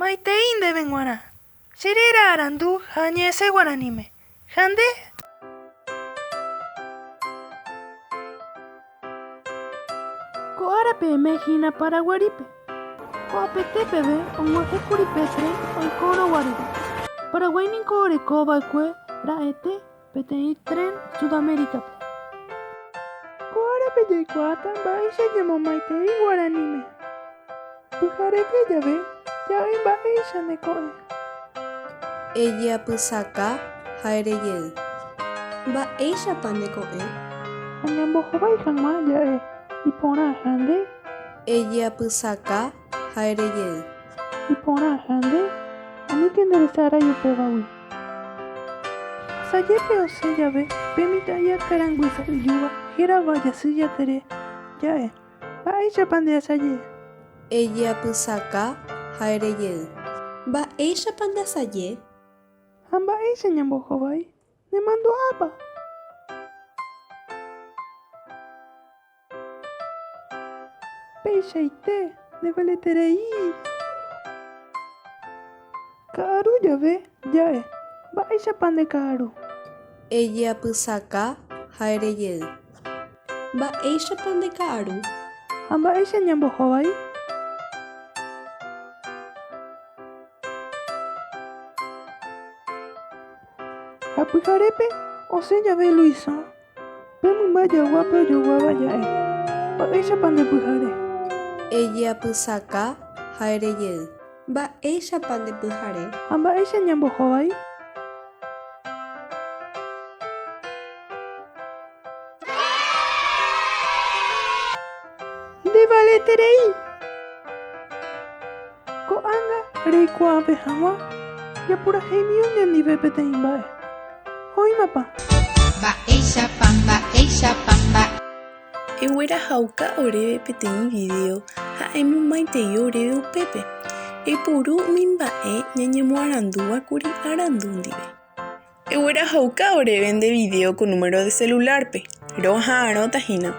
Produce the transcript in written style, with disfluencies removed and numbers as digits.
Maitei ndéve g̃uarã. Che réra arandu ha añe'ẽse guaraníme. Ha nde? Ko ára peẽme hína Paraguarípe. Ko'apete peve og̃uahẽkuri pe tren oikórõ guare. Paraguái niko oreko va'ekue ra'ete peteĩ tren Sudamérica-pe. Ko árape jaikuaáta mba'éicha ñamomaitei guaraníme. Pyhareve jave ja'e mba'éicha ne ko'ẽ. Ejeapysaka ha erejey. Mba'éichapa ne ko'ẽ? Ha ñambohovái hag̃ua ja'e iporã ha nde. Ejeapysaka ha erejey. Iporã ha nde, aníke nderesarái upévagui. Asajépe osẽ jave pe mitã'i akãrangue sa'yjúva hérava Jasy Jatere, ja'e, Mba'éichapa nde asaje? Ejeapysaka ha erejey. Mba'éichapa nde asaje? Ha mba'éicha ñambohovái nemandu'ápa? Peichaite ndevaleterei. Ka'aru jave ja'e, Mba'éichapa nde ka'aru? Ejeapysaka ha erejey. Mba'éichapa nde ka'aru? Ha mba'éicha ñambohovái? Ha pyharépe osẽ jave Luisõ. Pe mymba jaguápe ojoguáva ja'e, Mba'éichapa nde pyhare? Ejeapysaka ha erejey. Mba'éichapa nde pyhare? Ha mba'éicha ñambohovái? Ndevaleterei! Ko'ág̃a reikuaave hag̃ua japuraheimi oñondive peteĩ mba'e. Oĩmapa? Mba'éichapa, mba'éichapa, mba'e. Eguerahauka oréve peteĩ video ha emomaitei oréve upépe. Eipuru umi mba'e ñañemoarandúvakuri arandu ndive. Eguerahauka oréve nde video ko número de celular-pe. Roha'arõta hína.